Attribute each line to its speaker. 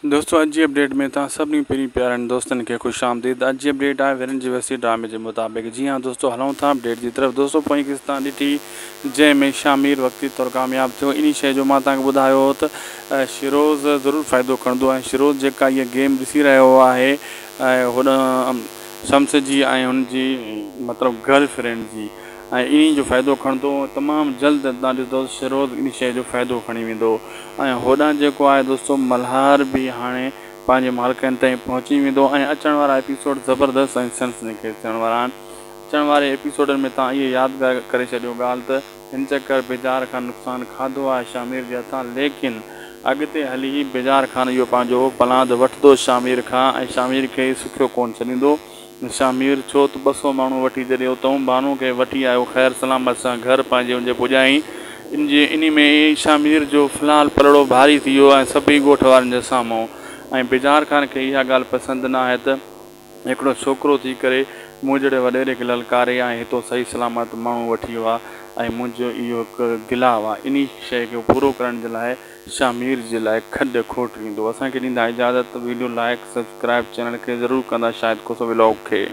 Speaker 1: دوستو اڄ جي اپڊيٽ ۾ توهان سڀني پرين پيارن دوستن کي خوش آمديد اڄ جي اپڊيٽ آهي ورن جي وسيع ڊرامي جي مطابق جي ها دوستو هلون ٿا اپڊيٽ جي طرف دوستو پوئين قسط توهان ڏٺي جنهن ۾ شامير وقتي طور ڪامياب ٿيو انهي شيء جو مان توهان کي ٻڌايو هو ته شيروز ضرور فائدو کڻندو ۽ شيروز جيڪا هيء گيم ڏسي رهيو آهي ۽ هوڏانهن شمس جي ۽ هن جي مطلب گرل فرينڊ جي ۽ انهي جو فائدو کڻندو تمام جلد توهان ڏسندو شيروز انهي شيء جو فائدو کڻي ويندو ۽ هوڏانهن جيڪو آهي دوستو ملهار به هاڻي پنهنجي مالڪن تائين پهچي ويندو ۽ اچڻ وارا ايپيسوڊ زبردست ۽ سنسني خيز ٿيڻ وارا آهن اچڻ واري ايپيسوڊن ۾ توهان اهي ياد ڪري ڇڏيو ڳالهه ته هن چڪر بيجار خان نقصان کاڌو آهي شاهمير جي هٿان ليڪن اڳتي هلي بيجار خان اهو پنهنجو پلاند وٺندو شاهمير کان ۽ شاهمير کي سکيو ڪونه ڇڏيندو. شاهمير، ڇو ته 200 ماڻهو وٺي جڏهن اتئون بانو کي وٺي آيو خير سلامت سان گهر پنهنجي ان جي پڄائين. ان جي انهي ۾ ئي شاهمير جو في الحال پلڙو ڀاري ٿي ويو ۽ سڀئي ڳوٺ وارن جي سامهون ۽ بجار خان کي اها ڳالهه پسند نه آهي ته هڪڙو ڇوڪرو ٿي ڪري مون جهڙي وڏيري کي للڪاري ۽ هتو صحيح سلامت ماڻهو وٺي ويو آهي ۽ منهنجو اهو هڪ گلا آهي انهي شيء کي پورو ڪرڻ جي لاء شاهمير جي لاء کڏ کوٽ ويندو. اسان کي ڏيندا اجازت ويڊيو لائيڪ سبسڪرائيب چينل کي ضرور ڪندا شاهد کوسو ولاگ کي.